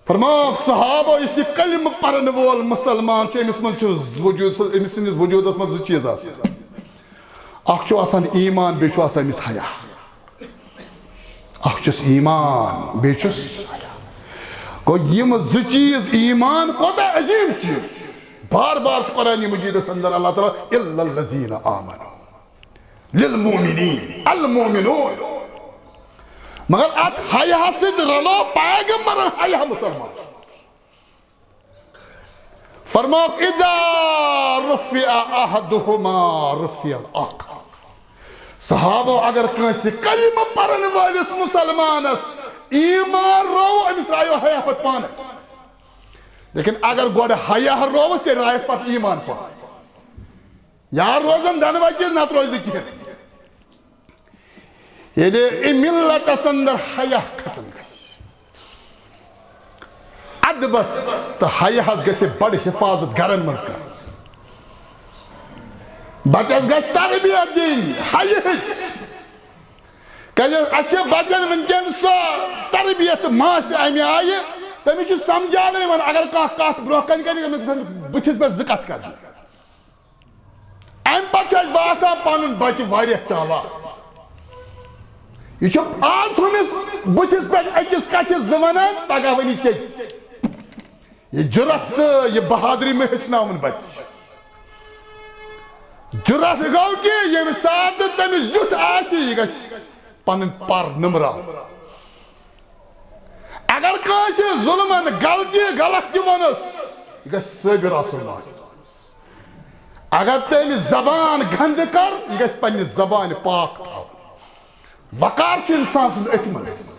فرماو صحابو، یُس یہِ کلمہٕ پرن وول مسلمان چھُ، أمِس منٛز چھِ وجود، أمِس سٕنٛدِس وجودس منٛز زٕ چیٖز آسان۔ اکھ چھُ آسان ایمان، بیٚیہِ چھُ آسان أمِس حیا۔ اکھ چھُس ایمان، بیٚیہِ چھُس حیا۔ گوٚو، یِم زٕ چیٖز، ایمان کوتاہ عظیٖم چیٖز۔ بار بار چھُ قرآن مجیدس اندر اللہ تعالیٰ، الا الذین آمنوا، للمؤمنین، المؤمنون۔ مگر اتھ حیاہس سۭتۍ رلو پیغمبرن حیا مسلمان سُنٛد۔ فرمووُکھ، اذا رفع احدهما رفع الاخر۔ صحابو، اگر کٲنٛسہِ کلمہٕ پرن وٲلِس مسلمانس ایمان روو، أمِس رایو حیا پتہٕ پانے۔ لیکن اگر گۄڈٕ حیا رووُس، تیٚلہِ رایس پتہٕ ایمان پانے۔ یا روزن دۄنوے چیٖز، نتہٕ روزِ نہٕ کِہیٖنۍ۔ ییٚلہِ اَمہِ ملتس اندر حیا ختم گژھِ، ادبس تہٕ حیاہس گژھِ بڑٕ حفاظت گرن منٛز کرٕنۍ۔ بچس گژھِ تربیت دِنۍ حیاہٕچ۔ کیازِ اَسہِ چھِ بچن وٕنکیٚن سۄ تربیت ماسہِ اَمہِ آیہِ، تٔمِس چھُ سمجھاونہٕ یِوان، اگر کانٛہہ کتھ برونٛہہ کنہِ کرِ، تٔمِس گژھن بٕتھِس پٮ۪ٹھ زٕ کتھٕ کرنہِ۔ امہِ پتہٕ چھُ اسہِ باسان پنُن بچہِ واریاہ چالاک۔ یہِ چھُ آز ہُمِس بٕتھِس پٮ۪ٹھ أکِس کتھِ زٕ ونان، پگاہ ونہِ ژےٚ تہِ۔ یہِ جُرت تہٕ یہِ بہادری مہ ہیٚچھناوُن بچہِ۔ جُرت گوٚو کہِ ییٚمہِ ساتہٕ تٔمِس زیُٹھ آسہِ، یہِ گژھِ پنٕنۍ پر نُمراوُن۔ اگر کٲنٛسہِ ظلمن غلطی غلط تہِ ووٚنُس، یہِ گژھِ صٲبِر آسُن معاشرس منٛز۔ اگر تٔمۍ زبان گنٛدٕ کٔر، یہِ گژھِ پننہِ زبانہِ پاک تھاوُن۔ وقار چھُ انسان سُنٛد أتھۍ منٛز۔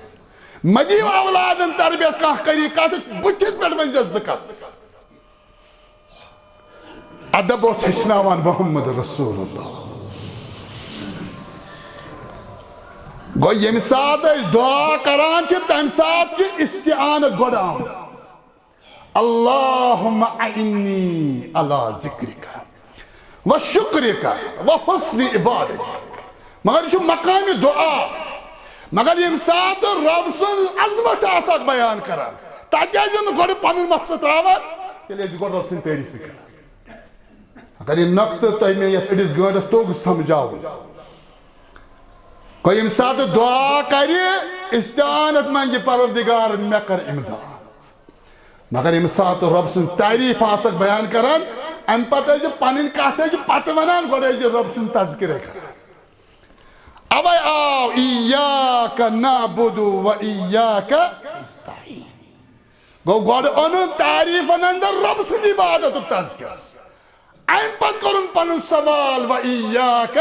مہ دِیِو اولادن تربیت کانٛہہ کٔری کتھ، بٕتھِس پٮ۪ٹھ ؤنۍ زٮ۪س زٕ کتھ۔ ادب اوس ہیٚچھناوان محمد رسول اللہ۔ گوٚو، ییٚمہِ ساتہٕ أسۍ دعا کران چھِ، تمہِ ساتہٕ چھِ استعانت گۄڈٕ آمٕژ۔ اللہم اعنی علی ذکرک و شکرک و حسن عبادتک۔ مگر یہِ چھُ مقامِ دعا۔ مگر ییٚمہِ ساتہٕ رۄب سٕنٛز عظمت آسکھ بیان کران، تتہِ ٲسۍ زِ نہٕ گۄڈٕ پنُن مسلہٕ تراوان، تیٚلہِ ٲسۍ زِ گۄڈٕ رۄب سٕنٛز تعریٖفٕے کران۔ اگر یہِ نۄقطہٕ تۄہہِ مےٚ یتھ أڑِس گٲنٛٹس توٚگ سمجھاوُن، گوٚو ییٚمہِ ساتہٕ دعا کرِ، استعانت منگہِ، پروردگار، مےٚ کر امداد۔ مگر ییٚمہِ ساتہٕ رۄب سٕنٛز تعریٖف آسکھ بیان کران، امہِ پتہٕ ٲسۍ زِ پنٕنۍ کتھ ٲسۍ زِ پتہٕ ونان، گۄڈٕ ٲسۍ زِ رۄب سُنٛد تذکرے کران۔ اوے آو ایاک نعبد و ایاک نستعین۔ گوٚو گۄڈٕ اوٚنُن تعریٖفن اندر رۄب سٕنٛدِ عبادتُک تذکرٕ۔ امہِ پتہٕ کوٚرُن پنُن سوال، و ایاک۔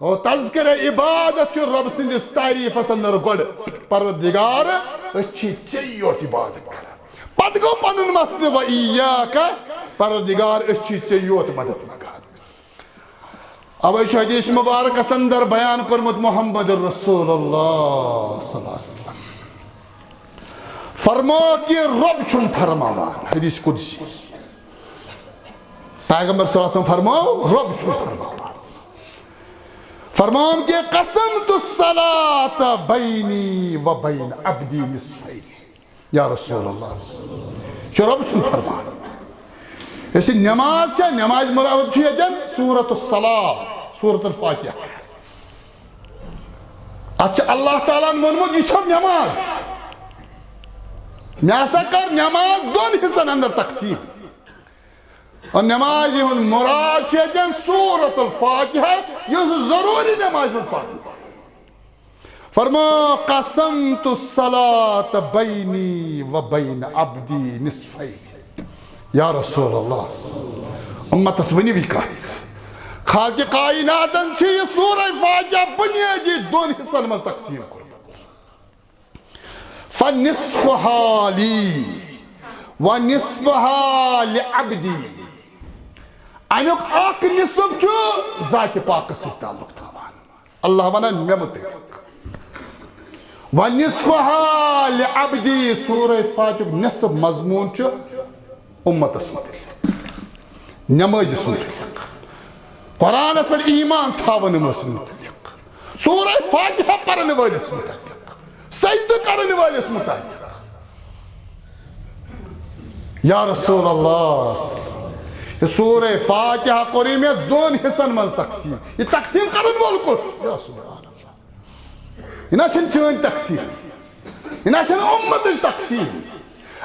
گوٚو تذکرٕ عبادت چھُ رۄب سٕنٛدِس تعریٖفس اندر گۄڈٕ۔ پروردگار، أسۍ چھِ ژےٚ یوت عبادت کران۔ پتہٕ گوٚو پنُن مسلہٕ، و ایاک۔ پروردگار، أسۍ چھِ ژےٚ یوت مدد منگان۔ اوے چھُ حدیث مبارکس اندر بیان کوٚرمُت محمد رسول اللہ صلی اللہ علیہ وسلم فرمو کہ رۄب چھُم فرماوان، حدیث قدسی۔ پیغمبر صلی اللہ علیہ وسلم فرمو، رۄب چھُم فرماوان۔ فرموم کہ قسمت الصلاة بینی و بین عبدی نصفین۔ یا رسول اللہ، یہِ چھُ رۄب سُنٛد فرمان۔ یۄس یہِ نماز چھےٚ، نماز مراد چھُ ییٚتٮ۪ن سورۃ الصلاۃ، سورۃ الفاتحہ۔ اتھ چھُ اللہ تعالیٰ ہن ووٚنمُت، یہِ چھےٚ نماز۔ مےٚ ہسا کٔر نماز دۄن حصن اندر تقسیٖم۔ اور نمازِ ہُنٛد مراد چھُ ییٚتٮ۪ن سورۃ الفاتحہ، یُس ضروٗری نمازِ منٛز پرُن۔ فرمو، قسمت الصلاة بینی و بین عبدی نصفین۔ یا رسول اللہ، امتس ؤنِو یہِ کتھ۔ خالق کائناتن چھِ یہِ سورہ فاتحہ بنیٲدی دۄن حصن منٛز تقسیٖم کوٚرمُت۔ فنصفها لی و نصفها لعبدی۔ امیُک اکھ نصف چھُ ذاتِ پاکس سۭتۍ تعلق تھاوان۔ اللہ ونان مےٚ متعلق۔ و نصفها لعبدی، سورہ فاتحک نصف مضمون چھُ امتس متعلق، نمازس متعلق، قرآنس پٮ۪ٹھ ایمان تھاون وٲلِس متعلق، سورہ فاتحہ پرن وٲلِس متعلق، سجدٕ کرن وٲلِس متعلق۔ یا رسول اللہ، یہِ سورہ فاتحہ کوٚرُے مےٚ دۄن حصن منٛز تقسیٖم۔ یہِ تقسیٖم کرن وول کُس؟ یا سبحان اللہ۔ یہِ نہ چھنہٕ چٲنۍ تقسیٖم، یہِ نہ چھنہٕ اُمتٕچ تقسیٖم۔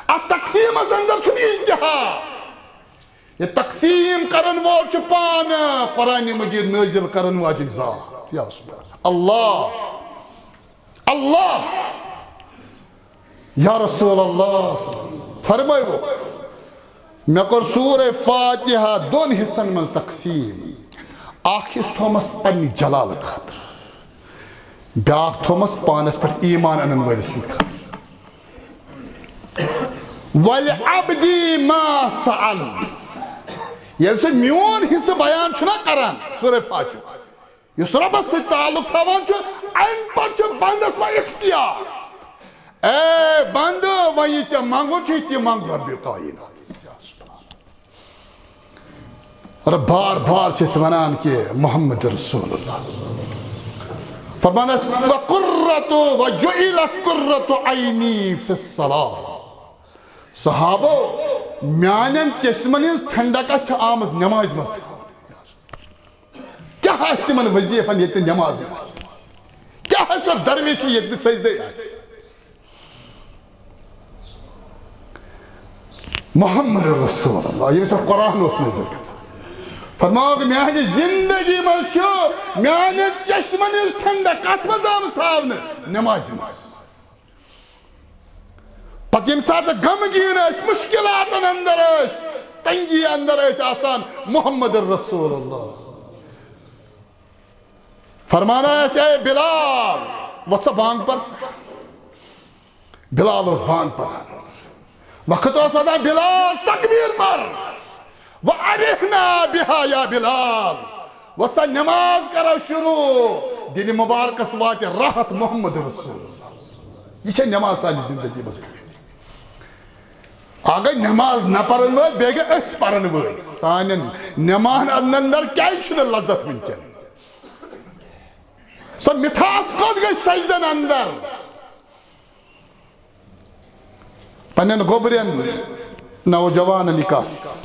اتھ تقسیٖمس اندر چھُنہٕ اجتہاد۔ یہِ تقسیٖم کرن وول چھُ پانہٕ قرآن مجید نٲزِل کرن واجِنۍ ذات۔ یا سبحان اللہ۔ اللہ۔ یا رسول اللہ، فرمٲیِو، مےٚ کوٚر سورہ فاتحہ دۄن حصن منٛز تقسیٖم۔ اکھ حصہٕ تھومس پننہِ جلالہٕ خٲطرٕ، بیٛاکھ تھومس پانس پٮ۪ٹھ ایمان انن وٲلِس سٕنٛدِ خٲطرٕ۔ ولعبدی ما سأل۔ ییٚلہِ سُہ میون حصہٕ بیان چھُنہ کران سورہ فاتحہ، یُس رۄبس سۭتۍ تعلق تھاوان چھُ، امہِ پتہٕ چھُ بندس وۄنۍ اختیار۔ اے بندٕ، وۄنۍ یہِ ژےٚ منٛگُن چھُے، تہِ منٛگ رۄبِ کائناتس۔ اور بار بار چھِ أسۍ ونان کہ محمد رسول اللہ۔ فرمان ٲسۍ، "وقرۃ، وجعلت قرۃ عینی فی الصلاۃ۔" صحابو، میانٮ۪ن چشمن ہٕنٛز ٹھنڈک چھِ آمٕژ نمازِ منٛز تھاونہٕ۔ کیٛاہ آسہِ تِمن وظیفن ییٚتہِ نہٕ نمازٕے آسہِ؟ کیٛاہ آسہِ سۄ درویشی ییٚتہِ نہٕ سجدے آسہِ؟ محمد رسول اللہ، ییٚمِس پٮ۪ٹھ قرآن اوس نٲزِل گژھان، فرماوُکھ، میانہِ زندگی منٛز چھُ میانہِ چشمن ہٕنٛز ٹھنڈک کتھ منٛز آمٕژ تھاونہٕ؟ نمازِ منٛز۔ پتہٕ ییٚمہِ ساتہٕ غمگیٖن ٲسۍ، مشکلاتن اندر ٲسۍ، تنگی اندر ٲسۍ آسان، محمد رسول اللہ فرماوان ٲسۍ، "اے بلال، وۄتھ سا بانگ پر سا۔" بلال اوس بانگ پران۔ وقت اوس واتان، "بلال، تکبیر پر، وارحنا بہا یا بلال، وۄتھ سا نماز کرو شروع، دِلہِ مبارکس واتہِ راحت محمد رسول اللہ۔" یہِ چھےٚ نماز سانہِ زندگی منٛز۔ اکھ گٔے نماز نہ پرن وٲلۍ، بیٚیہِ گٔے أسۍ پرن وٲلۍ۔ سانٮ۪ن نمازن اندر کیازِ چھُنہٕ لذت وٕنکٮ۪ن؟ سۄ مِٹھاس کوٚت گٔے سجدن اندر؟ پننٮ۪ن گوٚبرٮ۪ن نوجوانن یہِ کتھ۔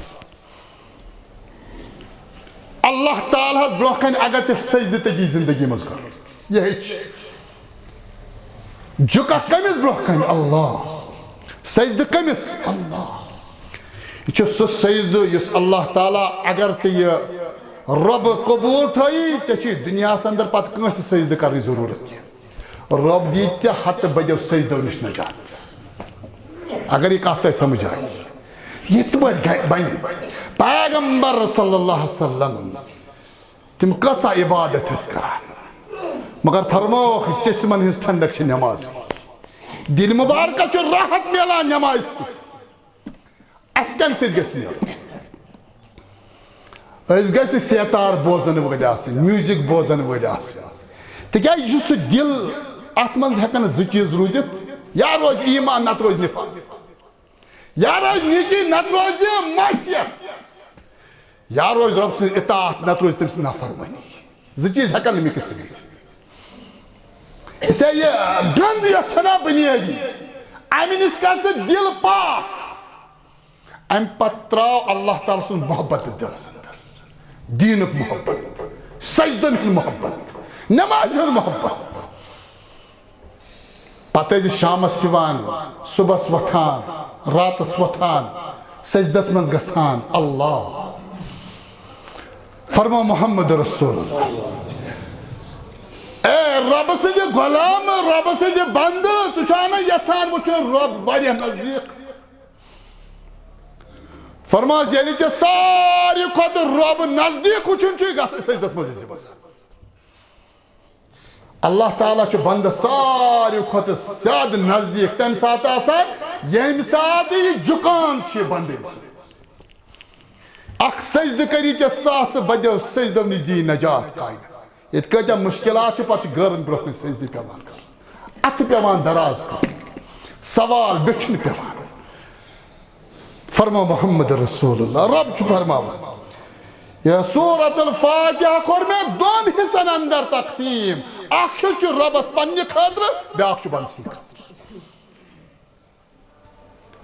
اللہ تعالیٰ ہس برونٛہہ کنہِ اگر ژےٚ سجدٕ تگی زندگی منٛز کرُن، یہِ ہیٚچھ۔ جُککھ کٔمِس برونٛہہ کنہِ؟ اللہ۔ سجدٕ کٔمِس؟ اللہ۔ یہِ چھُ سُہ سجدٕ یُس اللہ تعالیٰ اگر ژےٚ یہِ رۄب قبوٗل تھٲیی، ژےٚ چھُے دُنیاہس اندر پتہٕ کٲنٛسہِ سجدٕ کرنٕچ ضروٗرت کینٛہہ۔ رۄب دی ژےٚ ہتہٕ بدیو سجدو نِش نجات۔ اگر یہِ کتھ تۄہہِ سمجھ آیہِ، یِتھ پٲٹھۍ گژھِ، بنہِ۔ پیغمبر صلی اللہ علیہ وسلم تِم کۭژاہ عبادت ٲسۍ کران، مگر فرمووُکھ، چشمن ہٕنٛز ٹھنڈک چھِ نماز۔ دِل مبارکس چھُ راحت میلان نمازِ سۭتۍ۔ اسہِ کمہِ سۭتۍ گژھِ میلُن؟ أسۍ گژھِ سیتار بوزن وٲلۍ آسٕنۍ، میوزک بوزن وٲلۍ آسٕنۍ، تِکیازِ یہِ چھُ سُہ دِل، اتھ منٛز ہٮ۪کن زٕ چیٖز روٗزِتھ، یا روزِ ایمان، نتہٕ روزِ نفاق۔ یا روزِ نیکی، نتہٕ روزِ معصیت۔ یا روزِ رۄب سٕنٛز اطاعت، نتہٕ روزِ تٔمۍ سٕنٛز نافرمٲنی۔ زٕ چیٖز ہٮ۪کن نہٕ مِکس گٔژھِتھ۔ ژےٚ یہِ گنٛد یۄس چھنا بنیٲدی، امہِ نِش کر ژٕ دِل پاک۔ امہِ پتہٕ تراو اللہ تعالیٰ سُنٛد محبت دِلس اندر، دیٖنُک محبت، سجدن ہُنٛد محبت، نمازِ ہُنٛد محبت۔ پتہٕ ٲسۍ شامس یِوان، صبحس وۄتھان، راتس وۄتھان، سجدس منٛز گژھان۔ اللہ۔ فرمو محمد رسول اللہ۔ اے رۄبہٕ سٕنٛدِ غلام، رۄبہٕ سٕنٛدِ بندٕ، ژٕ چھُکھ نہٕ یژھان وٕچھُن رۄب واریاہ نزدیٖک؟ فرماس، ییٚلہِ ژےٚ ساروی کھۄتہٕ رۄب نزدیٖک وٕچھُن چھُے، گژھ سجدس منٛز ٲسۍ زِ بسان۔ اللہ تعالیٰ چھُ بندس ساروی کھۄتہٕ زیادٕ نزدیٖک تمہِ ساتہٕ آسان، ییٚمہِ ساتہٕ یہِ جُکان چھُ بندٕ أمۍ سُنٛد۔ اکھ سجدٕ کٔرِتھ ژےٚ ساسہٕ بدیو سجدو نِش دی نجات کاینہٕ۔ ییٚتہِ کۭتیاہ مُشکلات چھِ، پتہٕ چھِ غٲرن برونٛہہ کنہِ سجدٕ پٮ۪وان کرُن، اتھٕ پٮ۪وان دراز کرُن، سوال بیچھُن پٮ۪وان۔ فرمو محمد رسول اللہ، رب چھُ فرماوان، یہِ سورت الفاتحہ کوٚر مےٚ دۄن حصن اندر تقسیٖم، اکھ حصہٕ چھُ ربس پننہِ خٲطرٕ، بیاکھ چھُ بندٕ سٕنٛدِ خٲطرٕ۔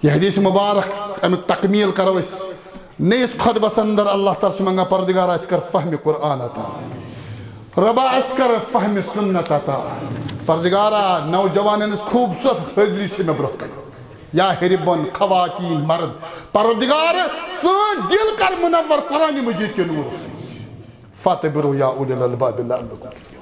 یہِ حدیث مبارک، امیُک تکمیل کرو أسۍ نٔیِس خطبس اندر۔ اللہ تعالیٰ چھُ منگان، پردگار، اسہِ کر فہمِ قرآن عطا، ربا، اسہِ کر فہمِ سنت عطا۔ پردگارا، نوجوانن ہٕنٛز خوٗبصوٗرت حٲضری چھِ مےٚ برونٛہہ کنہِ، یا ہیٚرِ بۄن، خواتین، مرد۔ پردگار، سٲنۍ دِل کر منور قرآن مجید کہِ نوٗرٕ سۭتۍ۔ فاتبرو یا اولی الالباب لعلکم تفلحون۔